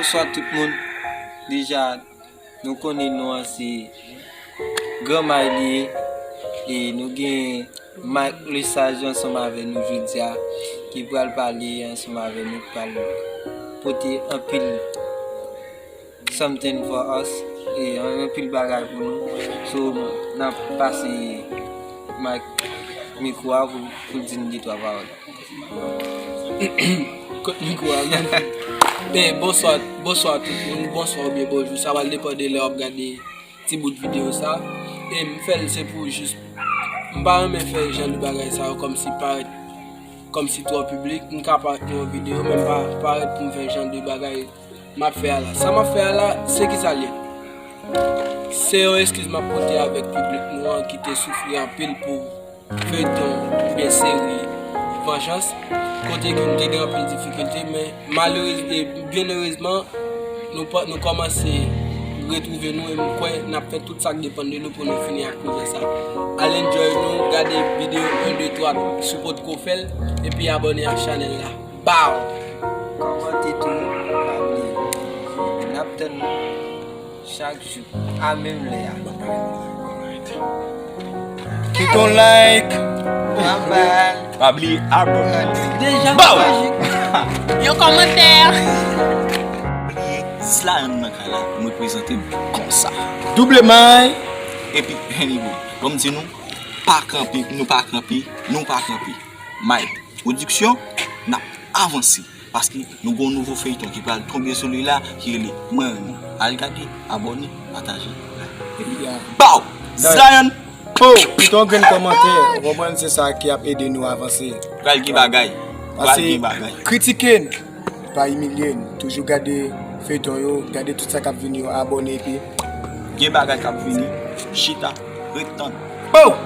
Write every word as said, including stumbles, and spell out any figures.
Bonswa tout moun. Deja, nou konnen non an se Gran May li ye. E nou gen Mike Lesage ansanm avè nou jodi a, ki pral pale ansanm avè nou, ki pral pote anpil something for us, e anpil bagay pou nou. So, n ap pase Mike mikwo a pou, pou l di n de twa pawòl. Kot mikwo a menm? Ben, bonswa, bonswa tout moun, bonswa oubyen bonjou. Sa pral depann de lè w ap gade ti bout videyo sa. E m fè l se pou jis, m pa renmen fè jan de bagay sa yo kòmsi parèt, kòmsi twò piblik. M ka parèt nan yon videyo, men m pa parèt pou m fè jan de bagay m ap fè a la. Sa m ap fè a la, se ki sa l ye? Se yon eskiz m ap pote avèk piblik nou an ki te soufri anpil pou feyton oubyen seri Vanjans, kote ke m te gen anpil difikilte, men malerez e byen erezman, nou pa, nou kòmanse retwouve nou e m kwè n ap fè tout sa k depann de nou pou nou fini ak pwojè sa. Al enjoy nou, gade videyo yon, de, twa, si w potko fè l, epi abòne ak chanèl la. Baw! Kòmante tou, pa bliye. N ap tann nou chak jou, a menm lè a. Kite yon like. Bye bye. Pa bliye abòne. Deja Baw! Majik. Yon kòmantè. Bliye Zion nan kay la, m reprezante konsa. Double may. Epi, anyway, ban m di nou, pa kanpe, nou pa kanpe, nou pa kanpe. May Production, n ap avanse. Paske nou gen yon nouvo feyton ki pral tonbe sou li la, ki rele Mwen Renmen. Al gade, abòne, pataje. Epi, baw! Zion! Oh, kite yon grenn kòmantè, ou konprann, se sa ki ap ede nou avanse. Pral gen bagay. Pral Pase gen bagay. Kritike n, pa imilye n. Toujou gade feyton yo, gade tout sa k ap vini yo, abòne epi. Gen bagay k ap vini. Chita, ret tann. Oh!